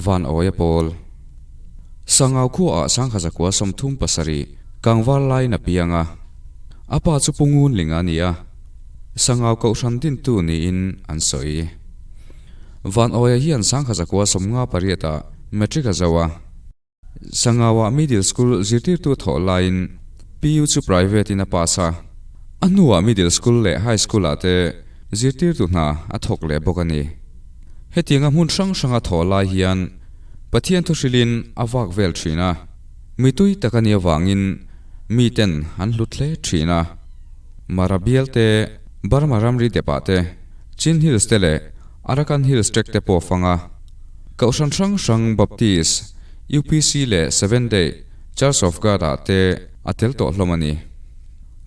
Van Awia pawl. Sangau khuaah 1937 kangvar laiin a piang a, a pa chu Pu Ngunlinga a ni a, Sangau Kohhran dintu niin an sawi. Van Awia hian 1958 ah Matric a zo a. Sangauah Middle School zirtirtu thawh laiin PU chu private in a pass a, a hnuah Middle School leh High School ah te zirtirtu hna a thawk leh bawk a ni. Hetianga hmun hrang hranga thawh lai hian Pathian thuhrilhin a vak vel thin a, mitui tak a nih avangin miten an hlut hle thin a. Mara bial te, Burma ramri depah te, Chin Hills te leh Arakan Hills trek te pawh a fang a. Kohhran hrang hrang Baptist, UPC leh Seventh Day Church of God ah te a tel tawh hlawm a ni.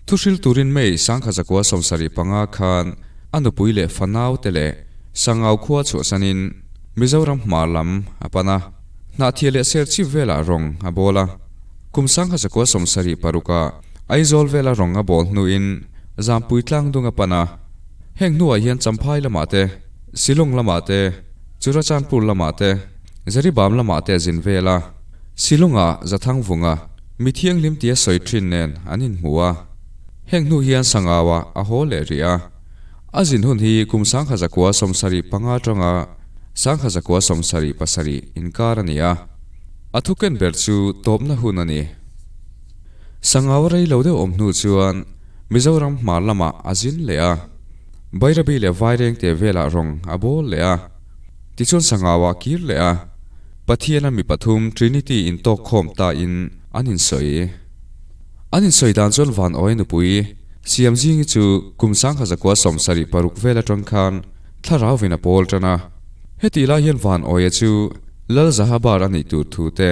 Thuhril turin May 1975 khan a nupui leh fanau te leh Sangau khua chhuahsanin Mizoram hmar lam a pan a, Hnahthial leh Serchhip velah rawng a bawl a. Kum 1976 ah Aizawl vela rawng a bawl hnuin Zampui tlangdung a pan a. Heng hnuah hian Champhai lamah te, Shillong lamah te, Churachandpur lamah te, Jeribam lamah te a zin vel a. Shillong-ah Zathangvunga mi thianghlim tia sawi thin nen an inhmu a. Heng hnu hian Sangau-ah a haw leh rih a. A zin hun hi kum 1975 atanga 1977 inkar a ni a. A thuken ber chu tawpna hun a ni. Sangau rei lo deuh awm hnu chuan Mizoram hmar lamah a zin leh a, Bairabi leh Vairengte velah rawng a bawl leh a, tichuan Sangauah kir leh a, Pathiana mi pathum Trinity intawk khawm ta in an insawi. An insawi dan chuan Van Awi nupui Siamzingi chu kum 1976 vel atang khan thlarauvin a pawl tan a, hetih lai hian Van Awia chu Lal Zahabar a nih tur thu te,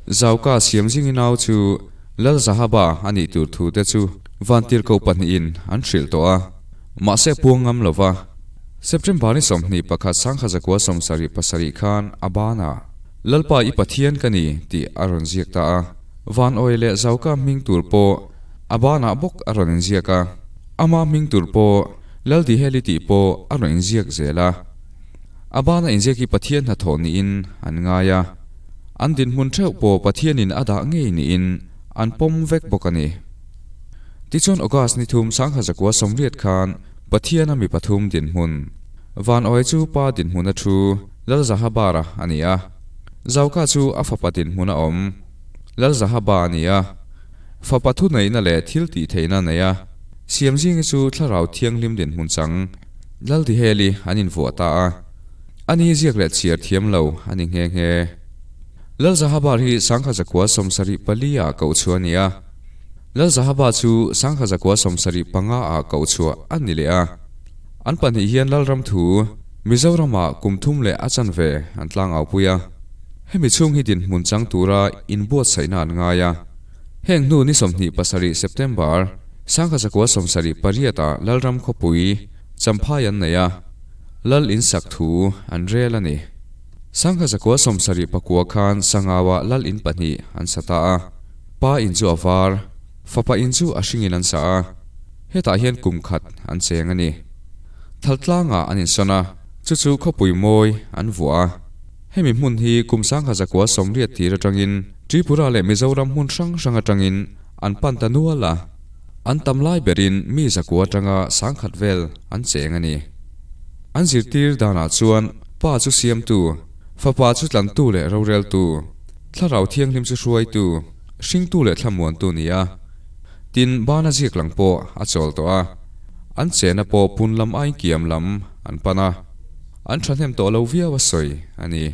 Zauka Siamzingi nau chu Lal Zahaba a nih tur thu te chu Vantirhkoh pahnihin an hrilh tawh a, mahse puang ngam lo va. September ni 21 1977 khan a banah, Lalpa i Pathian ka ni tih a rawn ziak ta a. Van Awi leh Zauka hming tur pawh a banah bawk a rawn inziak a, ama hming tur pawh Lal Diheli tih pawh a rawn inziak zel a. A bana inziak hi Pathian hnathawh niin an ngai a. An dinhmun theuh pawh Pathianin a dah ngei niin an pawm vek bawk a ni. Tichuan August ni thum 1980 khan Pathiana mi pathum dinhmun, Van Awi chu pa dinhmuna thu Lalzahabara a ni a, Zauka chu a fapa dinhmuna awm Lalzahaba a ni a, fapa thuneihna leh thil tih theihna nei a, Siamzingi chu Thlarau Thianghlim dinhmun chang Laldiheli an invuah ta a. A ni ziak leh chhiar thiam lo a ni nghe nghe. Lalzahabar hi 1974 ah koh chhuah a ni a. Lalzahaba chu 1975 ah koh chhuah a ni leh a. An pahnih hian Lalram thu Mizoramah kum thum leh a chanve an tlang aupui a. Hemi chhung hi dinhmun chang tura inbuatsaihna an ngai a. Heng hnu ni 27 September 1978 ah Lalram khawpui Champhai an nei a. Lal in sak thu an rel a ni. 1979 khan Sangauah lal in pahnih an sa ta a, pa in chu a var, fapa in chu a hringin an sa a, hetah hian kum khat an cheng a ni. Thaltlangah an insawn a, chu chu khawpui mawi an vuah a. Hemi hmun hi kum 1980 tir atangin Tripura leh Mizoram hmun hrang hrang atangin an pan ta nual a. An tam lai berin mi zakua atanga sangkhat vel an cheng a ni. An zirtir danah chuan Pa chu siamtu, Fapa chu tlantu leh roreltu, Thlarau Thianghlim chu hruaitu, hringtu leh thlamuantu ni a. Tin, bana ziak lang pawh a chawl tawh a. An chena pawh pun lam aiin kiam lam an pan a. An thahnem tawh lo viau a sawi a ni.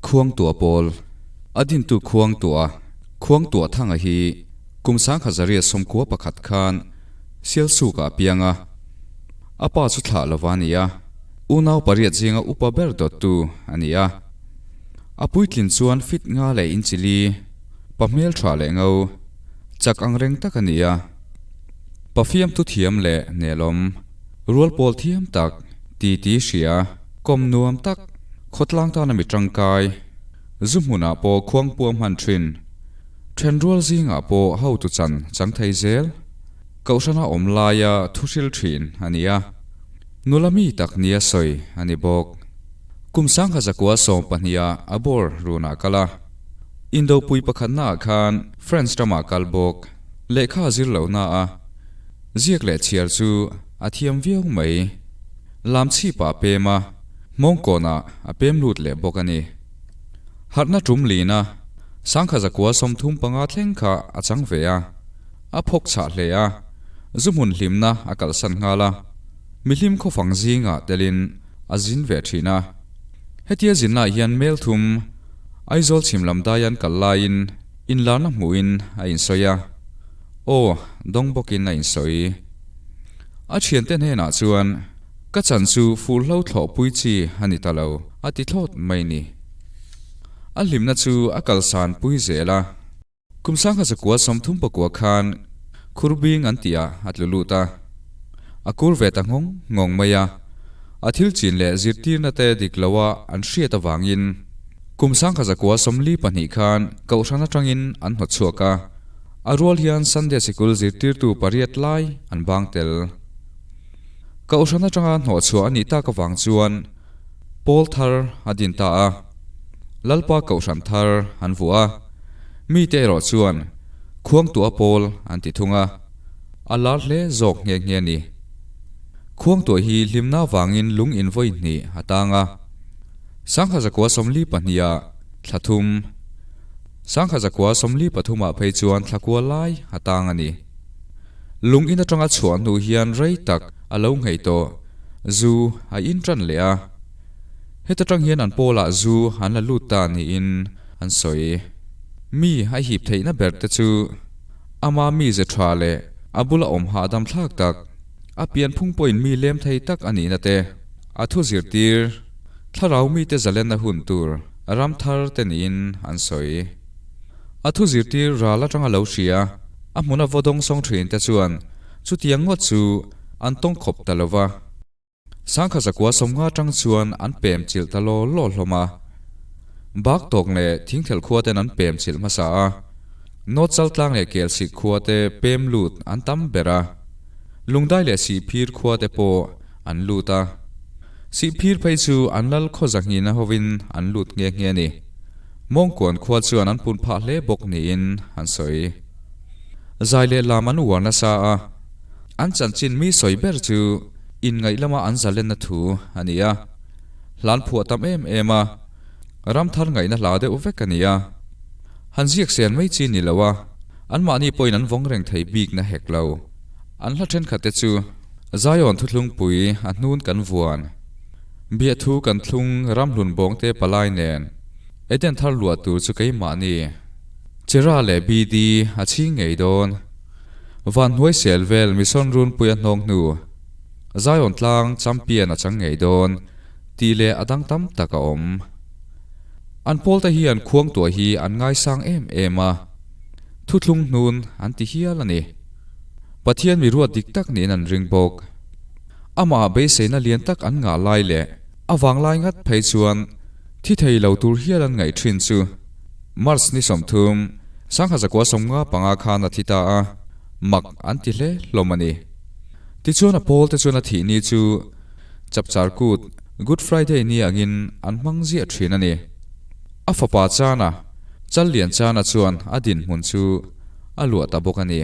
Khuangtuah pawl, A dintu Khuangtuah, Khuangtuah Thanga hi kum 1991 khan Sialsukah a piang a. A pa chu thlah lova a ni a, unau pariat zinga upa ber dawttu a ni a. A puitlin chuan fit nga leh inchili, pa hmeltha leh ngo, chak angreng tak a ni a. Pa fiamthu thiam leh nelawm, rual pawl thiam tak, titi hria, kawm nuam tak, Khawtlang tana mi tangkai, zu hmunah pawh khuangpuam hman thin, thenrual zingah pawh hotu chan chang thei zel, Kohhrana awm laia thuhril thin a ni a. Nula mi tak nia sawi a ni bawk. Kum sangha zakua sawmpahniha a bawr runah kal a. Indopui pakhatnaah khan France ramah kal bawk. Lehkha a zir lohna a ziak leh chhiar chu a thiam viau mai. Lam chhipah a pem a, hmawngkawnah a pem lut leh bawk a ni. Harhna tum lina sangha zakua 35 thleng kha a chang ve a, a phawk chhah hle a, zu hmun hlimna a kalsan nghal a, mihlim khawfang zingah telin a zin ve thin a. Hetia zinnaah hian mel thum Aizawl chhim lam dai an kal laiin inlarna hmuhin a insawi a, aw dawng bawkin a insawi. A thiante hnenah chuan, Ka chan chu furhlo thlawhpui chi a ni ta lo, a ti thlawt mai ni. A hlimna chu a kalsan pui zel a. Kum sangha zakua 39 khan Khurbing an tih ah a tlu lut a. A kur ve ta nghawng nghawng mai a. A thil chin leh zirtirna te dik lo a an hriat avangin kum sangha zakua 42 khan Kohhran atangin an hnawt chhuak a. A rual hian Sunday sikul zirtirtu pariat lai an bang tel. Kohhran atanga hnawhchhuah a nih tak avang chuan Pawl thar a din ta a. Lalpa Kohhran thar an vuah a. Mite erawh chuan Khuangtuah pawl an ti thung a, a lar hle zawk nghe nghe a ni. Khuangtuah hi hlimna avangin lung in vawi hnih a tang a. Sangha zakua 42 ah thla thum, Sangha zakua 43 ah phei chuan thla kua lai a tang a ni. Lung in atanga chhuah hnu hian rei tak a lo nghei tawh, zu a in tan leh a. Heta tang hian an pawlah zu an la lut ta niin an sawi. Mi a hip theihna ber te chu ama mize tha leh a bula awm hahdam thlak tak, a pianphung pawhin mi lem thei tak a nihna te, a thu zirtir, thlarau mite zalenna hun tur ram thar te niin an sawi. A thu zirtir ral atanga lo hria, a hmuna vaw dawng sawng thin te chuan chutiang ngawt chu an tawng khawp ta lo va. Sangha zakua 50 atang chuan an pem chilh ta law law hlawm a. Bak tawk leh thingthel khua ten an pem chilh hmasa a. North Chaltlang leh Kelsik khua te pem lut an tam ber a. Lungdai leh Sihphir khua te pawh an lut a. Sihphir phei chu an lal khaw zahnghina hovin an lut nghe nghe a ni. Mawngkuan khua chuan an pun phah hle bawk niin an sawi. Zai leh lam an uar nasa a. An chanchin mi sawi ber chu inngaih lama an zalenna thu a ni a. Hlan phuah tam em em a, ram thar ngaihna hla deuh vek a ni a. Han ziak sel mai chi ni lo a, anmahni pawhin an vawng reng thei bikna hek lo. An hla thenkhat te chu Zion thuthlungpui a hnun kan vuan, Biahthu kan thlung ramhlun bawngte palai nen, Eden thar luah tur chu keimahni, Chera leh BD a chhing ngei dawn. Van hnuai sel vel Mission runpui a hnawng hnu, Zion tlang champion a chang ngei dawn tih leh a dang tam tak a awm. An pawlte hian khuangtuah hi an ngaisang em em a, thuthlung hnun an ti hial a ni. Pathian mi ruat dik tak niin an ring bawk. Amah beiseina lian tak an ngah lai leh a vanglai ngat phei chuan thi thei lo tur hial an ngaih thin chu March ni 30, sangha zakua 55 khan a thi ta a, mak an ti hle hlawm a ni. Tichuan a pawl te chuan a thih ni chu Chapchar Kut, Good Friday, ni angin an hmang ziah thin a ni. A fapa Chana, Challian Chana chuan a dinhmun chu a luah ta bawk a ni.